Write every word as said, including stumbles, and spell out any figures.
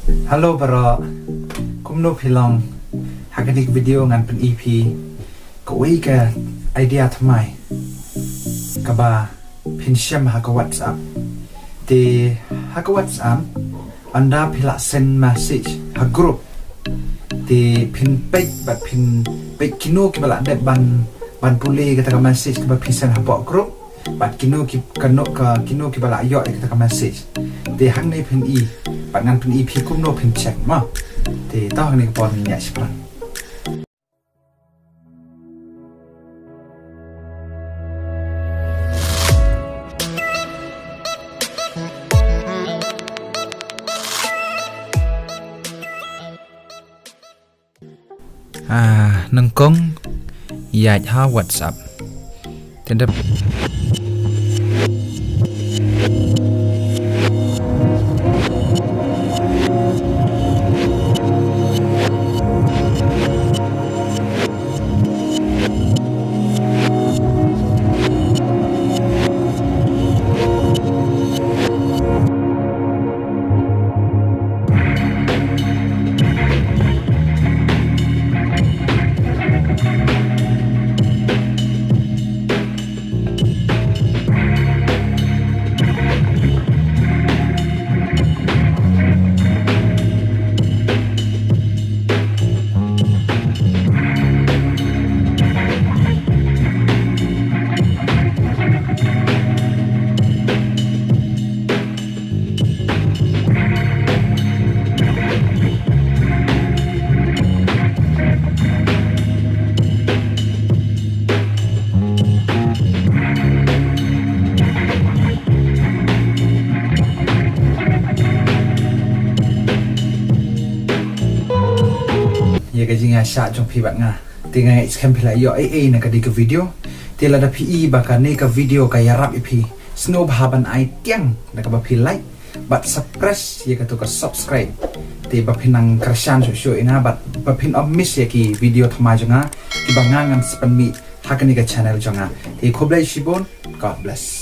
Hello baroh, kumno phi long? Ha kane ka video ngan pyni phi kawei ka idea thymmai kaba phin shem ha ka WhatsApp. Te ha ka WhatsApp, ynda phi la send message ha group, te phin peit bad phin peit kino kiba la dep ban, ban pule kata ka message kaba phi send hapoh group, bad kino ki, kano ka, kino kiba la ïoh ïa kata ka message. Te hangne phin i, bad ngan pyni phi kumno phin check mo. Te to hangne ka por ngin ïa shipang. Ah, nyngkong ïaid ha WhatsApp. Te ynda ïa ka jingïaishah jong phi bad nga. Te nga ngeit skhem phi la ïoh ei ei na kane ka video. Te lada phi i ba kane ka video ka ïarap ïa phi, sngewbha ban ai tiang da kaba phi like bad sa press ïa kato ka subscribe. Te ba phin nang kyrshan shuh shuh ïa nga bad ba phin ym miss ïa ki video thymmai jong nga kiba nga ngan sa pynmih ha kane ka channel jong nga. Te khublei shibun, God bless.